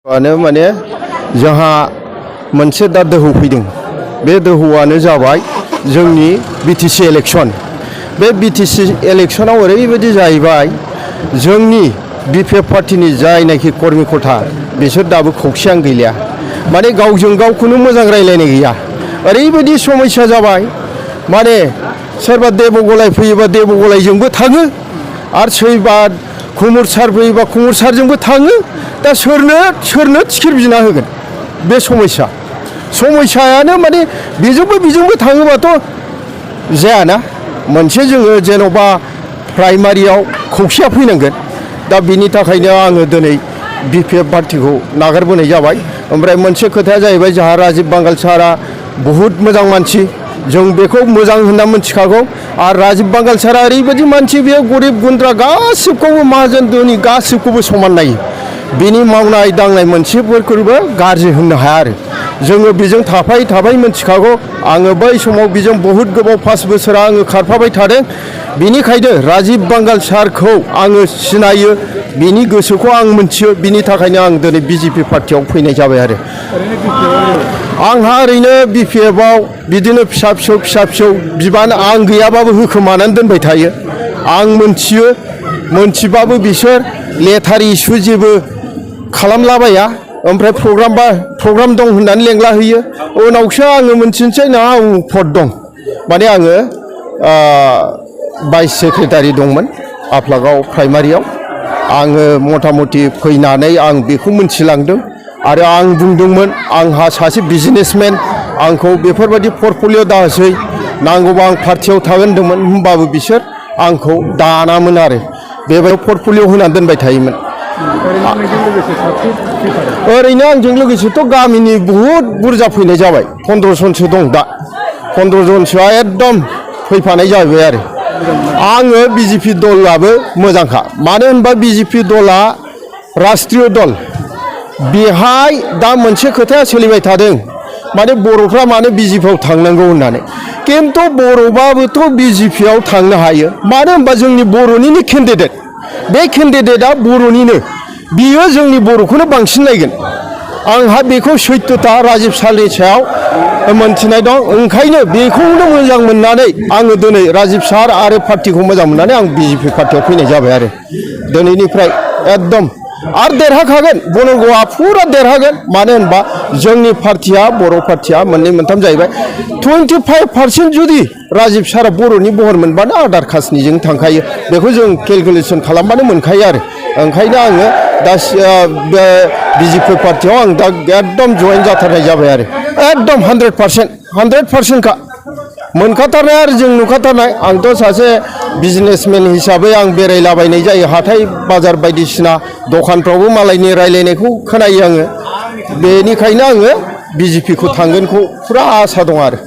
माने जोंहा मोनसे दा दोहौ फैदों। बे दोहौआनो जाबाय जोंनि बिटिसि इलेक्शन। बे बिटिसि इलेक्शनाव ओरैबायदि जाहैबाय जोंनि बिपिएफ पार्टीनि जायनाखि कर्मि खथा बिसोर दाबो खौसेयानो गैलिया। माने गावजों गावखौनो मोजां रायलायनाय गैया। ओरैबायदि समस्या जाबाय माने सोरबा देबगलाय फैयोबा देबगलायजोंबो थाङो आरो सोरबा खुमुर सार फैयोबा खुमुर सारजोंबो थाङो। दा सोरनो टिकेट बिना होगोन बे समस्यायानो माने बेजोंबो थाङोबाथ' जायाना। मोनसे जोङो जेन'बा प्राइमारियाव खौसेया फैनांगोन। दा बिनि थाखायनो आङो दिनै बिपिएफ पार्टीखौ नागारबोनाय जाबाय। ओमफ्राय मोनसे खोथाया जाहैबाय जोंहा राजिब बांगाल सारा बहुद मोजां मानसि, जों बेखौ मोजां होनना मिथिखागौ। आरो राजिब बांगाल सारा ओरैबायदि मानसि, बेयो गरिब गुन्द्रा गासिबखौबो माहाजोन धोनि गासिबखौबो समान नायो। बिनि मावनाय दांनाय मोनसेफोरखौबो गाज्रि होननो हाया आरो जोङो बेजों थाफायै मिथिखागौ। आङो बै समाव बेजों बहुद गोबाव 5 बोसोरा आङो खारफाबाय थादों। बिनिखायनो राजिब बांगाल सारखौ आङो सिनायो, बिनि गोसोखौ आं मिथियो। बिनि थाखायनो आं दिनै बिजेपि पार्टियाव फैनाय जाबाय आरो आंहा ओरैनो बिपिएफआव बिदिनो फिसा फिसौ बिबान आं गैयाबाबो होखोमानानै दोनबाय थायो। आं मोनथिबाबो बिसोर लेटार इसु जेबो खालामलाबाया। ओमफ्राय प्रग्राम दं होननानै लेंला होयो। उनावसो आङो मोनथिनोसै ना आं पद दं। माने आङो भाइस सेक्रेटारि दंमोन आफलागाव प्राइमारियाव। आङो मथा मथि फैनानै आं बेखौ मिथिलांदों आरो आं बुंदोंमोन आंहा सासे बिजनेसमेन, आंखौ बेफोरबायदि पर्टफलिय' दाहोसै, नांगौबा आं पार्टियाव थागोन होनदोंमोन। होमबाबो बिसोर आंखौ दानामोन आरो बेबायदि पर्टफलिय' होनानै दोनबाय थायोमोन। ओरैनो आंजों लोगोसेथ' गामिनि बहुद बुरजा फैनाय जाबाय। 15 जनसो दं दा। 15 जनसोआ एकदम फैफानाय जाहैबाय आरो आङो बिजेपि दलाबो मोजांखा। मानो होनबा बिजेपि दला राष्ट्रिय दल। बेहाय दा मोनसे खोथाया सोलिबाय थादों, माने बर'फ्रा मानो बिजेपिआव थांनांगौ होननानै। खिन्थु बर'बाबोथ' बिजेपिआव थांनो हायो। मानो होनबा जोंनि बर'निनो केन्डिडेट, बे केन्डिडेटआ बर'निनो, बियो जोंनि बर'खौनो बांसिन नायगोन। आंहा बेखौ सैथोथा राजिब सारनि सायाव मोनथिनाय दं। ओंखायनो बेखौनो मोजां मोननानै आङो दिनै राजिब सार आरो पार्टिखौ मोजां मोननानै आं बिजेपि पार्टियाव फैनाय जाबाय आरो दिनैनिफ्राय एकदम आरो देरहाखागोन। बनरगावआ फुरा देरहागोन। मानो होनबा जोंनि पार्टिया, बर' पार्टिया मोननै मोनथाम जाहैबाय। 25% जुदि राजिब सारा बर'नि बहर मोनबानो आधार कास्टनिजों थांखायो। बेखौ जों केलकुलेसन खालामबानो मोनखायो आरो ओंखायनो आङो दा बिजेपि पार्टियाव आं दा एकदम जयेन जाथारनाय जाबाय आरो एकदम 100%खा मोनखाथारनाय आरो जों नुखाथारनाय। आंथ' सासे बिजनेसमेन हिसाबै आं बेरायलाबायनाय जायो हाथाय बाजार बायदिसिना दखानफ्रावबो मालायनि रायलायनायखौ खोनायो आङो। बेनिखायनो आङो बिजेपिखौ थांगोनखौ फुरा आसा दं आरो